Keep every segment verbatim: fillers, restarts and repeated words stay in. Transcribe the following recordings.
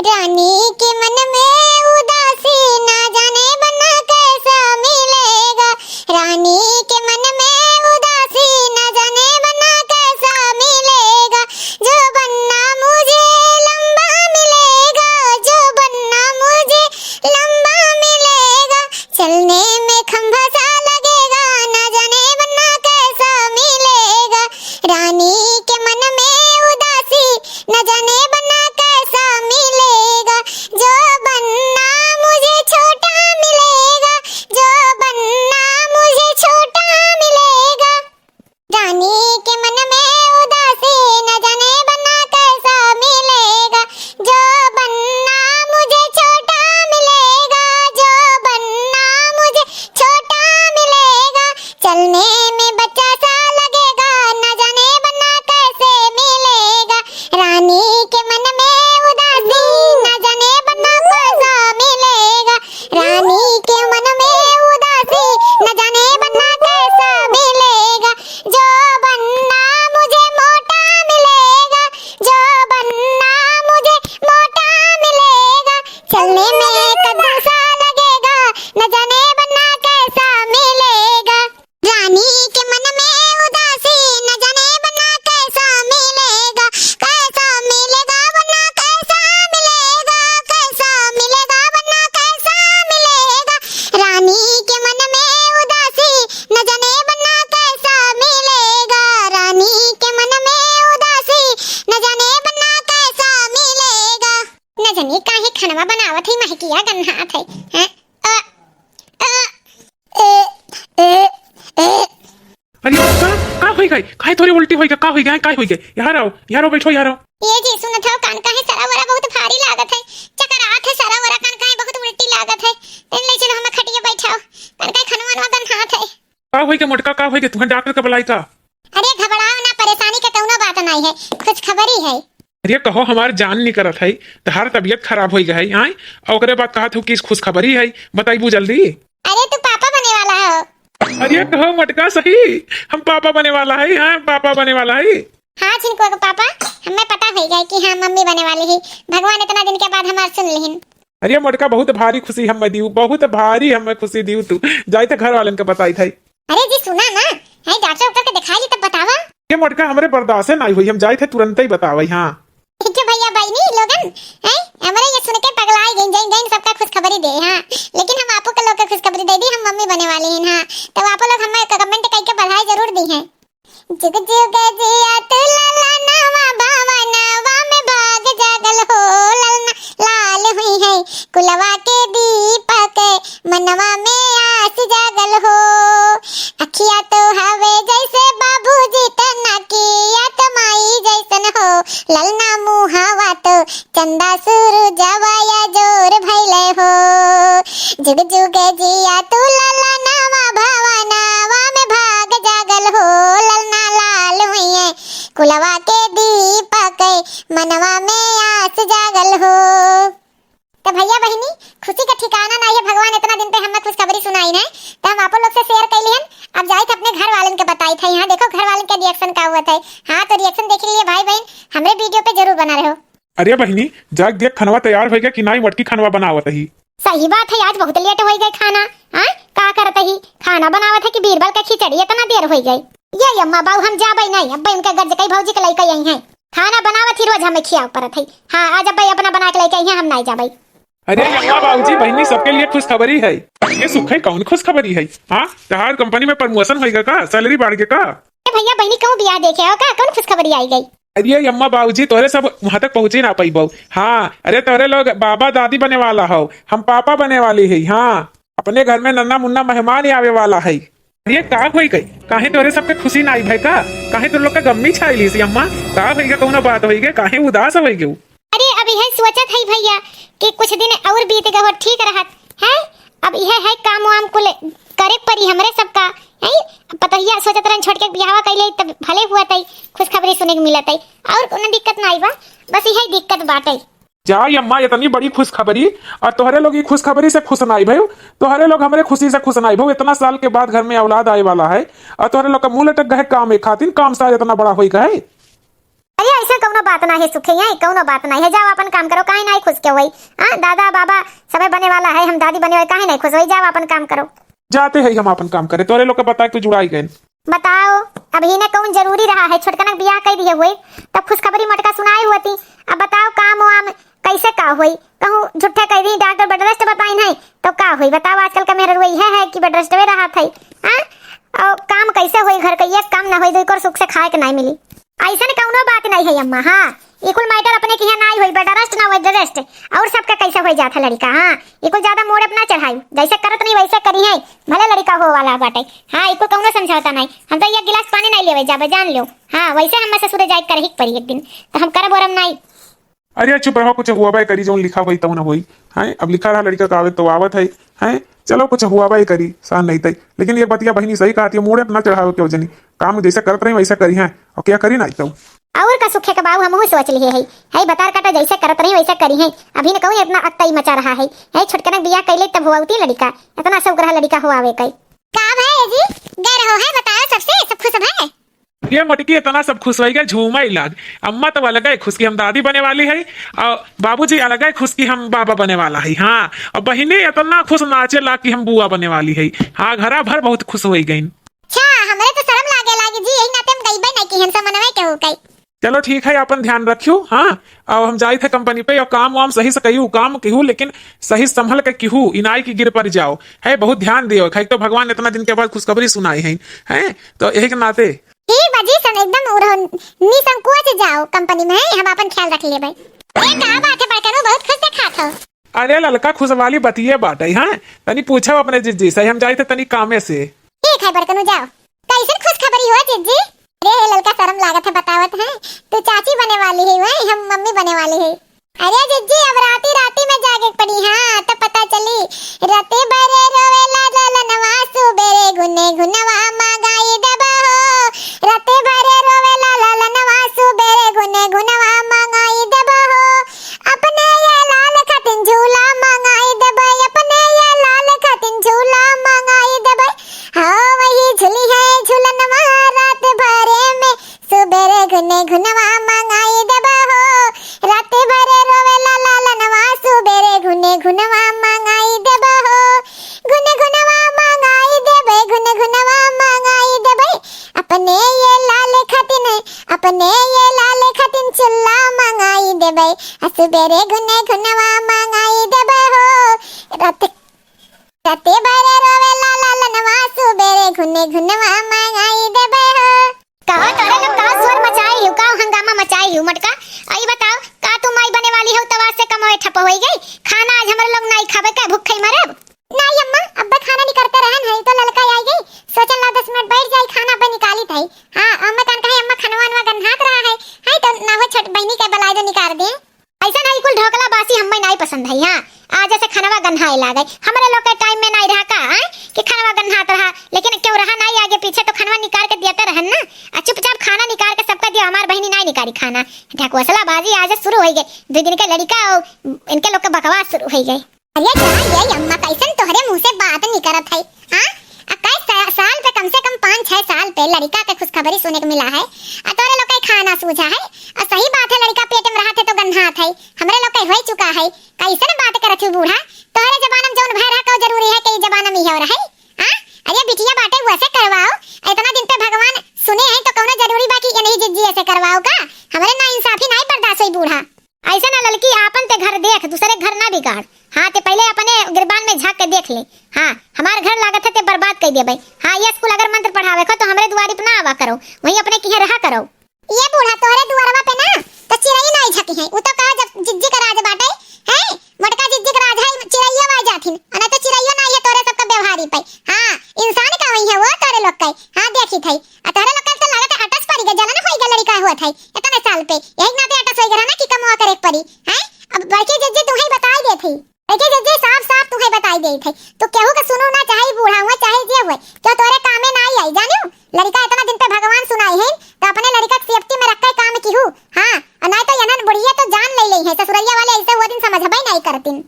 रानी के मन में उदासी, ना जाने बन्ना कैसा मिलेगा। रानी के मन में उदासी, ना जाने बन्ना कैसा मिलेगा। जो बन्ना मुझे लंबा मिलेगा, जो बन्ना मुझे लंबा मिलेगा। चलने में खंभा सा लगेगा, ना जाने बन्ना कैसा मिलेगा। रानी के मन में उदासी, न जाने बन्ना कैसा मिलेगा। जो बन्ना मुझे छोटा मिलेगा, जो बन्ना मुझे छोटा मिलेगा। रानी के मन में उदासी, न जाने बन्ना कैसा मिलेगा। जो बन्ना मुझे छोटा मिलेगा, जो बन्ना मुझे छोटा मिलेगा। चलने में बच्चा सा लगेगा, न जाने बन्ना कैसे मिलेगा। रानी के मन में उदासी, न जाने बन्ना कैसा मिलेगा। रानी के मन में उदासी, न जाने बन्ना कैसा मिलेगा। जो बन्ना मुझे मोटा मिलेगा, जो बन्ना मुझे मोटा मिलेगा। चलने में कद्दू सा लगेगा, न जाने बन्ना कैसा मिलेगा। रानी के मन में उदासी, न जाने बन्ना कैसा मिलेगा, कैसा मिलेगा बन्ना, कैसा मिलेगा, कैसा मिलेगा बन्ना, कैसा मिलेगा। रानी के मन में उदासी, न जाने बन्ना कैसा मिलेगा। रानी के मन में उदासी, न जाने बन्ना कैसा मिलेगा। न जाने काहे खनवा बनावत है, महकिया गन्हात है, हैं? अ, अ, ए, ए, ए। अरे का, का होई गई? काहे तोरे उल्टी होई गई? का होई गई? का होई गई? यहाँ रहो, यहाँ रहो, बैठो, यहाँ रहो। ए जी, सुनत हो कान, काहे सरा वरा बहुत भारी लागत है, चक्कर आत है सरा वरा कान, काहे बहुत उल्टी लागत है। तेन ले चलो, हमें खटिया बैठाओ, कान काहे खनवा वनवा गन्हात है। का होई गई मोटका, का होई गई? तुम्हें डॉक्टर का बुलाई का? अरे घबराओ ना, परेशानी का कौनो बात नहीं है, खुशखबरी है। अरे कहो, हमार जान निकरत है, तहार तबीयत खराब होई गई है, आय? और ओकरे बाद कहत हो कि खुशखबरी है, बताइबू जल्दी। अरे तू पापा बने वाला हो। अरे कहो मोटका सही, हम पापा बने वाला है, हाँ पापा बने वाला है। हाँ छिनकुआ के पापा, हमें पता होई गए कि हाँ मम्मी बने वाली है। भगवान इतना दिन के बाद हमार सुन लिहिन। अरे मोटका बहुत भारी खुशी हमें दियो, बहुत भारी हमें खुशी दियो तू। जाई थे घर वालन के बताई थे। अरे जी सुना ना, है डॉक्टर उक्टर के दिखाई ली तब बतावा। ये मोटका हमरे बर्दाश्त नहीं हुई, हम जाई थे तुरंत ही बतावे। हाँ। ठीक है भैया बहिनी लोगन, हैं? हमरे ये सुन के पगलाई गइन, जइन जइन सबका खुशखबरी दे, हाँ। लेकिन हम आपो के लोग के खुशखबरी दे दी, हम मम्मी बने वाली हैं, हाँ। तो आपो लोग हमें comment करके बधाई जरूर दी हैं। जुग जुग जिया तू ललनवा भवनवा में भाग जागल हो, ललना लाल हुई है कुलवा के दीपक, मनवा में आस जागल हो। अखिया तो हवे जैसे बाबूजी तना की, या तो माई जैसन हो, ललना मुहावा तो चंदा सूरजवा या जोर भइले हो। जुग जुग जिया तू ललनवा भवनवा में भाग जागल हो, ललना लाल हुइये कुलवा के दीपक, मनवा में आस जागल हो। तो भैया बहिनी, खुशी का ठिकाना ना है, भगवान इतना दिन पे हमें खुशखबरी सुनाई ना, तो हम आपो लोग से share कैली हन। अब जाइत अपने घर वालन के बताइत है, यहाँ देखो घर वालन के reaction का हुआ था। हाँ, तो reaction देख लिए भाई बहन, हमरे video पे जरूर बना रहो। अरे बहिनी, जाग देख खनवा तैयार होइगा कि नाई, मोटकी खनवा बनावत ही। सही बात है, आज बहुत late होई गए खाना। हाँ, का करत ही? खाना बनावत है कि बीरबल के खिचड़ी, इतना देर होई गई। ये अम्मा बाऊ, हम जाबे नहीं, अब्बे उनके गर्ज कई भौजी के लइके आई हैं। खाना बनावत ही, रोज हमें खियाव परत है। हाँ, आज अब्बे अपना बना के लइके आई हैं, हम नहीं जाबे। अरे अम्मा बाबूजी, बहिनी सबके लिए खुशखबरी है। ये सुख है, कौन खुशखबरी है? हाँ, तहार company में promotion होइगा का? Salary बढ़ गया का? ए भैया बहिनी कहूँ बियाह देखे हो का? कौन खुशखबरी आई गई? अरे अम्मा बाबूजी, तोहरे सब वहाँ तक पहुँचे ना पाइबो। हाँ, अरे तोहरे लोग बाबा दादी बने वाला हो, हम पापा बने वाली है। हाँ, अपने घर में नन्ना मुन्ना मेहमान ही आवे वाला है। अरे का होई गई? काहे तोहरे सबके खुशी ना आई भाई का? काहे तोहरे लोग का गम्मी छाई ली सी अम्मा? का होई गई? कौनो बात होई गई? काहे उदास होई गई? अरे अब यह सोचत है भैया कि कुछ दिन और बीत गए हो, ठीक रहत है। अब यह है काम वाम कुल करे के परी हमरे सबका, हैं? पतोहिया सोचत रहन छोट के बियाहवा कैले तब भले हुआ तई, खुशखबरी सुने के मिलत है, और कोनो दिक्कत नाई बा, बस यही दिक्कत बाटे। जा अम्मा, इतनी बड़ी खुशखबरी, और तोहरे लोग ई खुशखबरी से खुश नाई भइउ, तोहरे लोग हमरे खुशी से खुश नाई भइउ। इतना साल के बाद घर में औलाद आए वाला है, और तोहरे लोग का मुंह लटक गए काम एक खातिर, काम शायद इतना बड़ा होई गए। अरे ऐसा कौनो बात ना है सुखे, यहाँ कौनो बात ना है, जाओ अपन काम करो, काहे ना खुश के होई। हाँ, दादा, बाबा, सबे बने वाला है, हम दादी बने वाली, काहे नहीं खुश होई? जाओ, आपन काम करो। जाते है हम आपन काम करे, तोरे लोग के बताए तू जुड़ाई गए। बताओ, अब ही ने कौन जरूरी रहा है, छोटकनक बियाह कई दिए हुए, तब खुशखबरी मोटका सुनाए हुआ थी। अब बताओ, काम वाम कैसे का होई? कहूँ झूठे कह दी, डॉक्टर bed rest बताइन है, तो का होई? बताओ, आजकल का मेहररुआ इहे है कि bed rest में रहत है, हाँ? और काम कैसे होई? घर के एक काम ना होई, दुई कोर सुख से खाए के नाई मिली। ऐसन कौनो बात नहीं है अम्मा, हाँ, ई कुल matter अपने किहाँ नाई होई, bed rest ना होई, bed rest। और सबका कैसे होई जात है लड़िका, हाँ, ई कुल ज्यादा मूड़े पे ना चढ़ाई, जैसे करत नहीं वैसे करी है, भले लड़िका हो वाला बाटे, हाँ, ई कुल कौनो समझौता नहीं। हम तो एक गिलास पानी नहीं लेवे जाबे, जान लो, हाँ, वैसे हमें ससुरे जाए के करही के पड़ी एक दिन, तो हम करब ओरम नहीं। अरे चुप रहो, कुछ हुआ बाय करी, जौन लिखा होई तौन होई। हैं, अब लिखा रहा लड़िका का आवे तो आवत है। हैं, चलो कुछ हुआ बाय करी, सान नहीं तई। लेकिन एक बतिया बहिनी सही कहत है, मूड़े पे ना चढ़ावे के जनी, काम जैसे करत रही वैसे करी हैं, और क्या करी ना तो। और का सुखे के बाबू, हमहू सोच लिए है, है बतार काटा जैसे करत रही वैसे करी है। अभी न कहूँ इतना अक्ताई मचा रहा है, है छोटकनक बियाह कैले तब हुआ उती लड़िका, इतना शौक रहा लड़िका हुआ आवे के। का भए जी, गए रहो है, बताओ सबसे, सब खुश भए? ये मोटकी इतना सब खुश होई गए, झूमे लाग। अम्मा तो अलगे खुश कि हम दादी बने वाली है, और बाबूजी अलगे खुश कि हम बाबा बने वाला है। हाँ, और बहिनी इतना खुश नाचे लाग कि हम बुआ बने वाली है। हाँ, घरा भर बहुत खुश होई गइन। अच्छा, हमरे तो शर्म लागे लागी जी, यही नाते हम गईबे नहीं कि हम समनवे के हो गई। चलो ठीक है, अपन ध्यान रखियो। हाँ, अब हम जाइत है company पे, और काम वाम सही से कहियो, काम किहू, लेकिन सही संभल के किहू, इनाई की गिर पर जाओ। है, बहुत ध्यान दियो, खाई तो भगवान इतना दिन के बाद खुशखबरी सुनाई है, हैं? तो यही के नाते। ठीक बा जी, सन एकदम उरहो, निसंकोच जाओ company में, हम अपन ख्याल रख लेबे। ए, का बात है बड़कनू, बहुत खुश देखात हो। अरे ललका, खुश वाली बतिये बाटे, हाँ? तनी पूछो अपने जिज्जी से, हम जाइत है तनी कामे से। ठीक है बड़कनू, जाओ। कैसन खुशखबरी हो जिज्जी? अरे ललका, शर्म लागत है बतावत है, तू चाची बने वाली है, वही हम मम्मी बने वाली है। अरे जिज्जी, अब राती राती में जागे के पड़ी, हाँ, तब पता चली। राते भरे रोवेला ललनवा, सुबेरे घुने घुनवा मंगाई देबो हो। राते भरे रोवेला ललनवा, सुबेरे घुने घुनवा मंगाई देबो हो। अपने ये लाल खातिन झूला मंगाई देबे, अपने ये लाल खातिन झूला मंगाई देबे। हाँ, वही झूली है झूलनवा रात भरे में, सुबेरे घुने घुनवा मंगाई देबे हो। रात भरे रोवेला लालनवा, सुबेरे घुने घुनवा मंगाई देबे हो। घुने घुनवा मंगाई देबे, घुने घुनवा मंगाई देबे। अपने ये लाल खातिन, अपने ये लाल खातिन चुल्ला मंगाई देबे। आ सुबेरे घुने घुनवा मंगाई देबे हो। रात राते भरे रोवेला लालनवा, सुबेरे घुने घुनवा मंगाई देबे हो। का तोरे लोग का शोर मचाई हो, का हंगामा मचाई हो मोटका? आई बताओ, का तू माई बने वाली हो, तवा से कमाए ठप होई गई? खाना आज हमरे लोग नाई खाबे का, भूखे मरब? नाई अम्मा, अब्बे खाना निकरते रहन है तो ललका आई गई, सोचन ला दस मिनट बैठ जाई, खाना अब्बे निकाली थई। हाँ, अम्मा कान कहे, अम्मा खनवा अनवा गन्हात रहा है, है तो ना हो छोट बहिनी के बलाई दो निकार दे। ऐसा नहीं, कुल ढोकला बासी हम्मे नाई पसंद है। हाँ, आज से खनवा गन्हाए लागे। हमरे लोग के time में नाई रहा का, आय, कि खनवा गन्हात रहा, लेकिन क्यों रहा नाई आगे पीछे तो खनवा निकाल के दिया रहन ना। आ चुपचाप खाना निकाल के सबका दिया, हमार बहिनी नाई निकारी खाना। ढकोसला बाजी आज शुरू होई गई। दो दिन के लड़िका और इनके लोग के बकवास शुरू होई गई। अरे जा ये अम्मा, कैसन तोहरे मुंह से बात निकरत है? हाँ? आ कई सा-, साल पे, कम से कम पाँच छह साल पे लड़िका के खुशखबरी सुने के मिला है। आ तोरे लोग के खाना सूझा है। आ सही बात है, लड़िका पेट में रहत है तो गन्हात है। हमरे लोग के होई चुका है। कैसन बात करत हो बूढ़ा? तोहरे जमाना में जौन भय रहा, कौ जरूरी है कि ई जमाना में इहे रहे? हाँ? अरे बिटिया बाटे, वैसे करवाओ। इतना दिन पे भगवान सुने हैं तो कौनो जरूरी बा कि ये नहीं जिज्जी ऐसे करवाओ का? हमरे ना इंसाफी नहीं बर्दाश्त होई बूढ़ा। ऐसे ना ललकी, आपन ते घर देख, दूसरे घर ना बिगाड़। हाँ, ते पहले अपने गिरबान में झांक के देख ले। हाँ, हमार घर लागत है ते बर्बाद कर देबे। हाँ, ये स्कूल अगर मंत्र पढ़ावे को तो हमरे दुआरी पे ना आवा करो, वहीं अपने किहे रहा करो। ये बूढ़ा तोहरे दुआरवा पे ना तो चिरई नाई झकी है, उ तो कहा जब जिज्जी का राज बाटे, हैं? मोटका जिज्जी का राज है, चिरैया आ जाथिन, आ ना तो चिरैया नाई है तोरे सबका व्यवहारी पे। हाँ, इंसान का वही है वो तोरे लोग के। हाँ, देखी थई। आ तोहरे लोग के तो लागत है अटस पड़ी गए, जलन होई गए लड़िका हुआ थई इतने साल पे, यही नाते अटस होई गए ना कि कमवा करे के पड़ी, हैं? अब बड़की जिज्जी तू ही बताई दे थी, बड़की जिज्जी साफ साफ तू ही बताई दे थी, तो केहू के सुनू ना, चाहे बूढ़ा हुए चाहे जे हुए, क्यों तोरे कामे ना आई, आई जानियो। लड़िका इतना दिन पे भगवान सुनाई है, तो अपने लड़िका के safety में रख के काम किहू। हाँ, और ना तो यनन बुढ़िया तो जान ले ले है, ससुरैया वाले ऐसे वो दिन समझबे नहीं करतीन।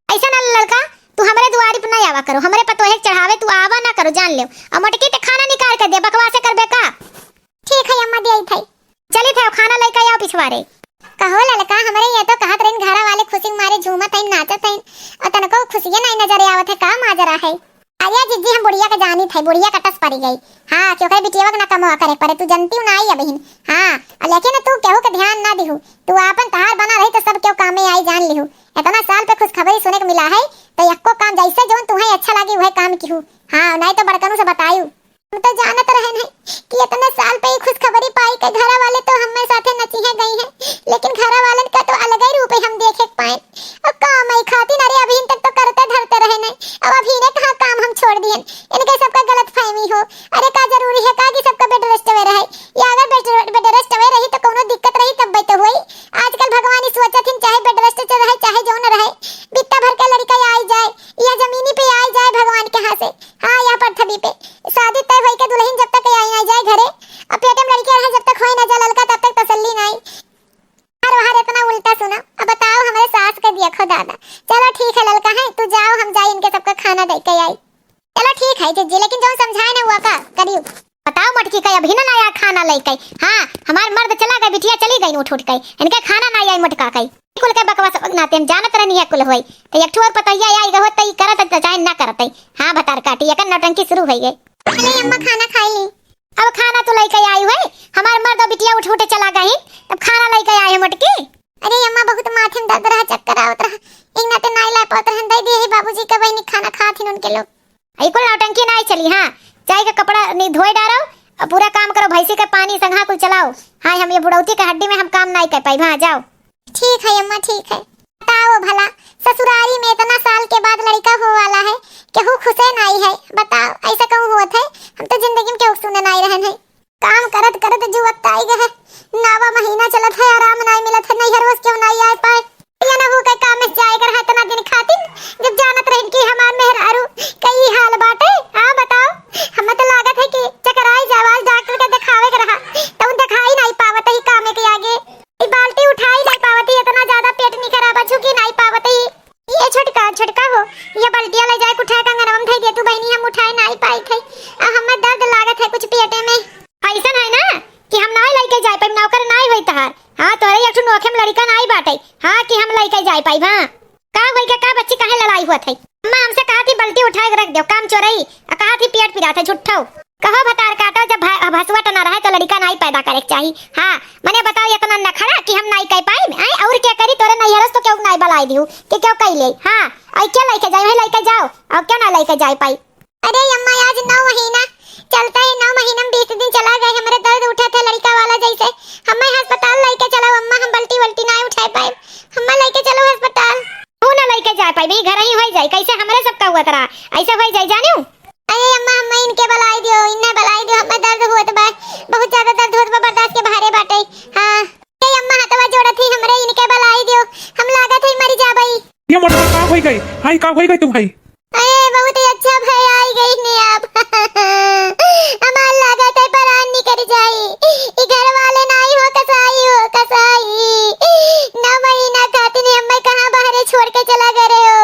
ऐसा ना ललका, तू हमरे दुआरी पे ना आवा करो, हमरे पतोहे के चढ़ावे तू आवा ना करो, जान लेव। और मोटकी ते खाना निकाल के दे, बकवासे करबे का? ठीक है अम्मा, दे आई थई। चली थे, खाना लेके आओ पिछवारे। कहो ललका, हमरे ये तो कहत रहिन घरा वाले खुशी के मारे घूमत हइन, नाचत हइन, और तनको खुशिये नाई नजर आवत है, का माजरा है? अरे जिज्जी, हम बुढ़िया के जानित है, बुढ़िया का टस पड़ी गई। हाँ, कि ओकरे बिटियवा के ना कमवा करे पड़े, तू जनतिउ नाई अबहिन। हाँ, और लेकिन तू केहू के ध्यान ना दिहू, तू आपन तहार बना रही तो सब केहू कामे आई, जान लिहू। इतना साल पे खुशखबरी सुने के मिला है, तो यक्को काम जैसे जौन तुहें अच्छा लागी वह काम किहू। हाँ, नाई तो बड़कनू से बतायू। हम तो जानत रहन है कि इतने साल पे ई खुशखबरी पाई के घरा वाले तो हमें साथे नचिहे गई हैं, लेकिन घरा वालन का तो अलग ही रूप है हम देखे के पाए। और काम आई खातिर, अरे अभी तक तो करते धरते रहन है, अब अभी ने कहाँ काम हम छोड़ दिए, इनके सबका गलत फहमी हो। अरे का जरूरी है का कि सबका बेड रेस्ट में रहे, या अगर बेड, बेड रेस्ट में रही तो कोनो दिक्कत रही तब तो हुई। आजकल भगवान ई सोचत हिन चाहे बेड रेस्ट रहे चाहे जौन रहे, बित्ता भर के लड़का आई जाए, या जमीनी पे आई जाए भगवान के हाथ से। हाँ, यह पृथ्वी पे शादी तय होई के दुल्हन जब तक आई ना जाए घरे, अब पेट में लड़की रहे जब तक होई ना जाए ललका, तब तक तसल्ली नाई। हर वहर इतना उल्टा सुना। अब बताओ हमरे सास के देखो दादा। चलो ठीक है ललका है, तू जाओ, हम जाई इनके सबका खाना दे के आई। चलो ठीक है जिज्जी, लेकिन जौन समझाए ना हुआ का करियो। बताओ मोटकी का अभी ना नया खाना लेके। हाँ, हमार मर्द चला गए, बिटिया चली गई उठ उठ के, इनके खाना ना आई मोटका के। कुल के बकवास नाते हम जानत रहनी है कुल होई। तो एक ठो और पतैया आई गए होत तो ई करत तो चाहे ना करत। हाँ, भतार काटी, एकर नौटंकी शुरू होई गई। अरे अम्मा, खाना खाई ली। अब खाना तो लेके आई हुए, हमार मर्द और बिटिया उठ उठे चला गई, अब खाना लेके आई है मोटकी। अरे अम्मा, बहुत माथे में दर्द रहा, चक्कर आवत रहा, एक नाते नाई ला पावत रहन, दे दिए है बाबूजी के बहिनी खाना खात हिन उनके लोग। ई कुल नौटंकी नाई चली। हाँ, जाई के कपड़ा नहीं धोए डारो, और पूरा काम करो, भैंसी के पानी संघा कुल चलाओ। हाँ, हम ये बुढ़ौती के हड्डी में हम काम नाई कर पाई। हाँ, जाओ। ठीक है अम्मा, ठीक है। बताओ भला, ससुरारी में इतना साल के बाद लड़का हो वाला है, केहू खुशे नाई है। बताओ, ऐसा कहूँ होत है? हम तो जिंदगी में केहू सुने नाई रहन है। काम करत करत जो वक्त आई गए है, नावा महीना चलत है, आराम नाई मिलत है, नैहर वस क्यों नाई आ पाए? या ना हो के काम में जाए के रहा इतना दिन खातिर, जब जानत रहन कि हमार मेहरारू कई हाल बाटे। हाँ बताओ, हमें तो लागत है कि चकराई जाए, आज डॉक्टर के दिखावे के रहा, तो उन दिखाई नाई पावत ही कामे के आगे। ई बाल्टी उठाई नाई पावत ही, इतना ज्यादा पेट निकरा बा, झुकी नाई पावत ही। ये छोटका, छोटका हो, ये बल्टिया ले जाए, उठाए के अंगनवा में धई दे तू बहिनी, हम उठाए नाई पाई थे। आ हमें दर्द लागत है कुछ पेटे में। ऐसन है ना कि हम नाई लेके जाए पाई, नौकर नाई होई तहार। हाँ, तोरे एक ठो नोखे में लड़का नाई बाटे। हाँ, कि हम लेके जाए पाई, हाँ। का होई के का बच्ची काहे लड़ाई हुआ थे? अम्मा हमसे कहा थी बल्टी उठाए के रख दो, काम चोरई, आ कहा थी पेट पिरात है, झूठो। कहो भतार काटो, जब भा-, भसुआ टना रहे तो लड़का नाई पैदा करे के चाही। हाँ, मने बताओ इतना नखरा कि हम नाई कह पाई, आए और क्या करी, तोरे नैहरस तो क्यों नाई बलाई दियो कि क्यों कह ले? हाँ, आई क्या लेके जाए, वही लेके जाओ, और क्यों ना लेके जाए पाई? अरे अम्मा, आज नौ महीना चलता है, नौ महीना में बीस दिन चला गए, हमरे दर्द उठा था लड़का वाला जैसे। हमें अस्पताल लेके चलो अम्मा, हम बल्टी वल्टी ना उठाए पाए, हमें लेके चलो अस्पताल। तू ना लेके जा पाई, घर ही हो जाए, कैसे हमरे सबका हुआ तरह ऐसे हो जाए जानू। अरे अम्मा, हमें इनके बलाई दियो, इन्हें बलाई दियो, हमें दर्द होत बा, बहुत ज्यादा दर्द होत बा, बर्दाश्त के बाहरे बाटे। हाँ, ए अम्मा, हथवा जोड़त ही, हमरे इनके बलाई दियो, हम लागत है मरी जाबई। ये मोटका का होई गई? हाय, का होई गई तुम भाई? अरे बहुत ही अच्छा भाई, आई गई ने आप। हमार लागत है परान निकल जाई। ई घर वाले नाई हो कसाई, हो कसाई। नौ महीना खातिर हमें कहाँ बाहरे छोड़ के चला गए हो?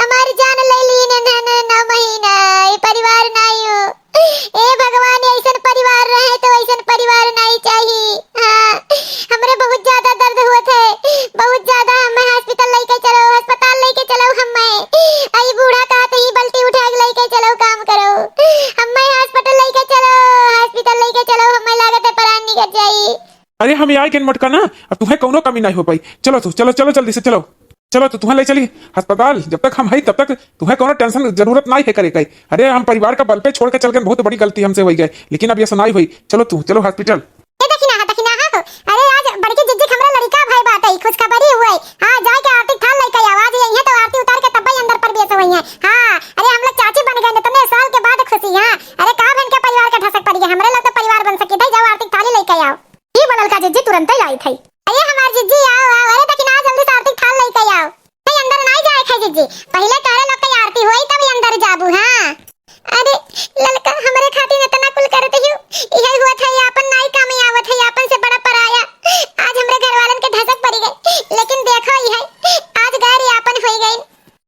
हमार जान ले ली ने, ने, ने, नौ महीना, ई परिवार नाई हो। ए भगवान, ऐसन परिवार रहे तो ऐसन परिवार नाई चाही। हाँ, हमरे बहुत ज्यादा दर्द होत है, बहुत ज्यादा। हमें हॉस्पिटल लेके चलो, अस्पताल लेके चलो हमें। आई बूढ़ा कहत ही बल्टी उठा के लेके चलो, काम करो। हमें हॉस्पिटल लेके चलो, हॉस्पिटल लेके चलो, हमें लागत है परान निकल जाई। अरे हम आए गेन मोटका ना, अब तुम्हें कौनो कमी नहीं हो पाई। चलो तू, चलो, चलो जल्दी से चलो। चलो तो तुम्हें ले चली अस्पताल, जब तक हम हई तब तक तुम्हें कोनो टेंशन जरूरत नाई है करे के। अरे हम परिवार का बल पे छोड़ के चल गए, बहुत बड़ी गलती हमसे होई गई, लेकिन अब ये सुनाई हुई। चलो तू, चलो हॉस्पिटल। ए दखिनाहा, दखिनाहा हो। अरे आज बड़की जिज्जी के हमरा लड़का भाई बाटे, खुशखबरी हुए। हाँ, जाए के आरती थाल लेके आओ, आज यही है तो आरती उतार के तब्बे अंदर प्रवेश हुई है। हाँ, अरे हम लोग चाची बन गए, इतने साल के बाद खुशी। हाँ, अरे का बन के परिवार के ढसक पड़ी है, हमरे लोग तो परिवार बन सकी थे, जाओ आरती थाली लेके आओ। ई बोलल का जिज्जी तुरंते आई थई। अरे हमार जिज्जी आओ, आओ, अरे दखिनाहा जल्दी से आरती थाल लेके आओ। नहीं, अंदर नाई जाए थे जिज्जी, पहले तोहरे लोग के आरती होई तब अंदर जाबू। हाँ। अरे ललका, हमरे खातिर इतना कुल करत हियो, इहे हुआ था, ये आपन नाई काम आवत है, आपन से बड़ा पराया। आज हमरे घर वालन के धसक पड़ी गई, लेकिन देखो इहे, आज गैर आपन होई गई।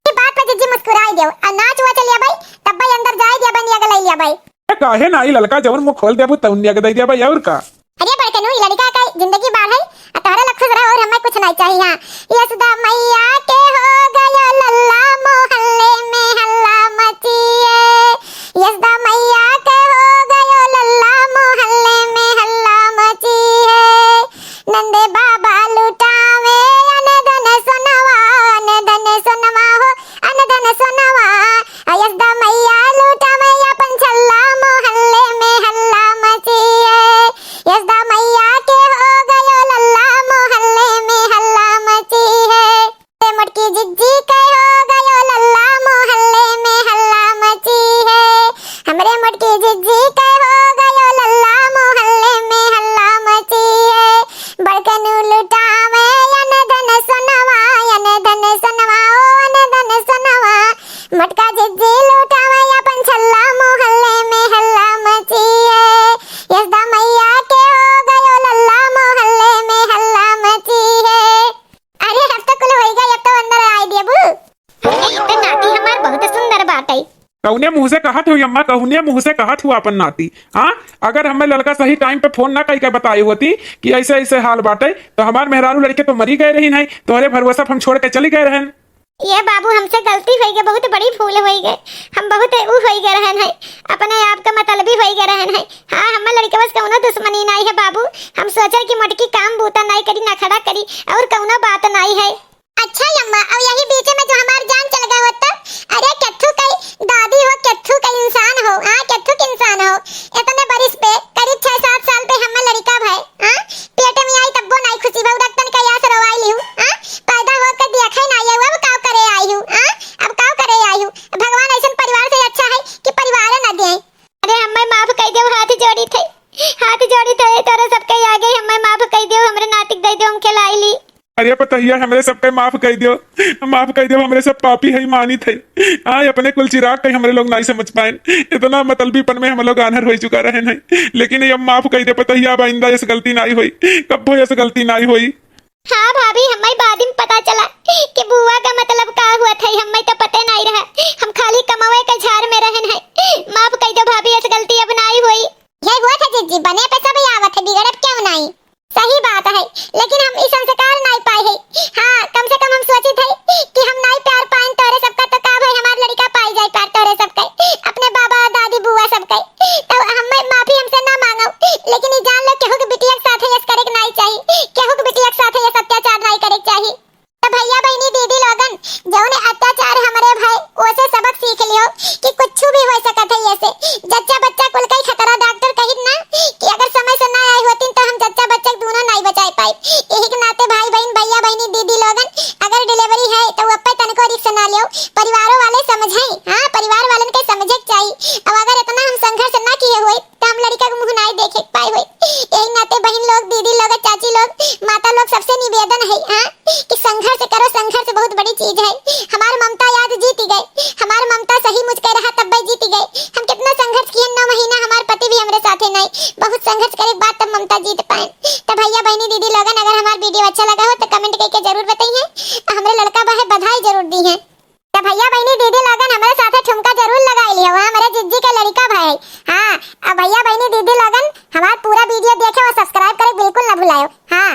ये बात पे जिज्जी मुस्कुराई दियो, आ नाच हुआ चलिया भाई, तब भाई अंदर जाए दिया भाई, निया के ले लिया भाई। ए, काहे ना, ई ललका जवन मुंह खोल देबू, तउन निया के दे दिया भाई, और का? अरे बड़कनू, ई लड़का का जिंदगी बाढ़ है, आ तोहरे ला खुश रहो और हमें कुछ नहीं चाहिए। हाँ। यशोदा मैया के हो गयो लल्ला, मोहल्ले में हल्ला मचिए। यशोदा मैया के हो गयो लल्ला, मोहल्ले में हल्ला मचिए। नंदे बाबा लुटावे अन धन सोनवा, अन धन सोनवा हो, अन धन सोनवा। आ यशोदा मैया लुटावे अपन छल्ला, मोहल्ले में हल्ला मचिए। यशोदा मैया के हो गयो लल्ला, मोहल्ले में हल्ला मचिए। हमरे मोटकी जिज्जी के हो गयो लल्ला, मोहल्ले में हल्ला मचिए। हमरे मोटकी जिज्जी के हो गयो लल्ला, मोहल्ले में हल्ला मचिए। बड़कनू लुटावे अन धन सोनवा, अन धन सोनवा, ओ अन धन सोनवा। मोटका जिज्जी लुटावे अपन छल्ला, मोहल्ले में हल्ला मचिए। यशोदा मैया के हो गयो लल्ला, मोहल्ले में हल्ला मचिए। अरे, अब तो कुल होई गए, अब तो अंदर आए देबू। अरे, ई तो नाती हमार बहुत सुंदर बाटे। कौने मुंह से कहत हुई अम्मा, कौने मुंह से कहत हुआ अपन नाती? हाँ, अगर हमें लड़का सही टाइम पे फोन ना कई के बताई होती कि ऐसे ऐसे हाल बाटे, तो हमार मेहरारू लड़के तो मरी गए रही नहीं, तोहरे भरोसा पे हम छोड़ के चली गए रहन। ये बाबू, हमसे गलती होई गई, बहुत बड़ी भूल होई गई। हम बहुत ऊ होई गए रहन है, अपने आप का मतलबी होई गए रहन है। हाँ, हमार लड़के बस कौनो दुश्मनी नहीं है बाबू। हम सोचे कि मोटकी काम बूता नहीं करी, नखड़ा करी, और कौनो बात नहीं है। अच्छा अम्मा, अब यही बीच में जो हमार जान चल गए होत, अरे केथू कई दादी हो, केथू कई इंसान हो, हाँ, केथू के इंसान हो। इतने बरिस पे, करीब छह सात साल पे हमें लड़का भय, हाँ, पेट में आई तब्बो नाई खुशी भय, रक्तन का यास रोवाई लिहू, हाँ, पैदा होके देखा ही नाई है, अब काव करे आई हूँ, हाँ, अब काव करे आई हूँ। भगवान ऐसन परिवार से अच्छा है कि परिवार न दे। अरे हमें माफ कई देव, हाथ जोड़ी थे, हाथ जोड़ी थे, तोरा सबके आगे हमें माफ कई देव, हमरे नातिक दे देव, हम खेलाई ली। अरे पतहिया, हमरे सबके माफ कई देव, माफ कई देव, हमरे सब पापी है, मानित है। हाँ, अपने कुल चिराग कहीं हमरे लोग नाई समझ पाएन। इतना मतलबीपन में हम लोग आन्हर होई चुका रहन है, लेकिन ये अब माफ कई दे पतहिया, अब आइंदा ऐस गलती नाई होई, कब्बो ऐस गलती नाई होई। हाँ भाभी, हमें बाद में पता चला कि बुआ का मतलब का हुआ था, हमें तो पते नाई रहा। हम खाली कमावे के झार में रहन है। माफ कई दो भाभी, ऐस गलती अब नाई होई। ये हुआ था जिज्जी, बने पे सब आवत है, बिगड़ब क्यों नाई? सही बात है, लेकिन हम ई संस्कार नाई पाए है। हाँ, कम से कम हम सोचित है कि हम नाई प्यार पाएन तोरे सबका, तो का भाई हमार लड़का पाई जाए प्यार तोरे सबके, अपने बाबा, दादी, बुआ सबके। तो हमें माफी हमसे ना मांगो, लेकिन ई जान लो केहू के बिटिया के साथ ऐस करे के नाई चाहिए, केहू के बिटिया के साथ ऐस अत्याचार नाई करे के चाहिए। तो भैया, बहिनी, दीदी लोगन, जौने अत्याचार हमरे भय, ओसे सबक सीख लियो कि कुछ भी हो सकत है। ऐसे जच्चा बच्चा कुल का ही खतरा। डॉक्टर कहित ना कि अगर समय से ना आई होतीन तो हम जच्चा बच्चा के दूनो नाई बचाए पाए। यही के नाते भाई बहन, भैया बहिनी, दीदी लोगन, अगर डिलीवरी है तो वो पे तनको रिस्क ना लियो। परिवारों वाले समझे, हाँ, परिवार वालन के समझे के चाहिए। अब अगर इतना हम संघर्ष ना किए हुए तो हम लड़का के मुंह नाई देखे के पाए हुए। यही नाते बहन लोग, दीदी लोग, चाची लोग, माता लोग, सबसे निवेदन है, हाँ, कि संघर्ष करो, संघर्ष बहुत बड़ी चीज है। हमार ममता आज जीत गए, हमार ममता सही मुझ के रहा तब्बे जीत गए। हम कितना संघर्ष किए, नौ महीना हमार पति भी हमरे साथे नहीं, बहुत संघर्ष करे के बाद तब ममता जीत पाए। तब भैया, बहनी, दीदी लोगन, अगर हमार वीडियो अच्छा लगा हो तो कमेंट करके जरूर बताइए, और हमरे लड़का भाई बधाई जरूर दी है। तो भैया, बहनी, दीदी लोगन, हमरे साथे ठुमका जरूर लगाई लियो, हमरे जिज्जी के लड़का भाई। हाँ, अब भैया, बहनी, दीदी लोगन, हमार पूरा वीडियो देखे और सब्सक्राइब करे बिल्कुल ना भुलायो। हाँ।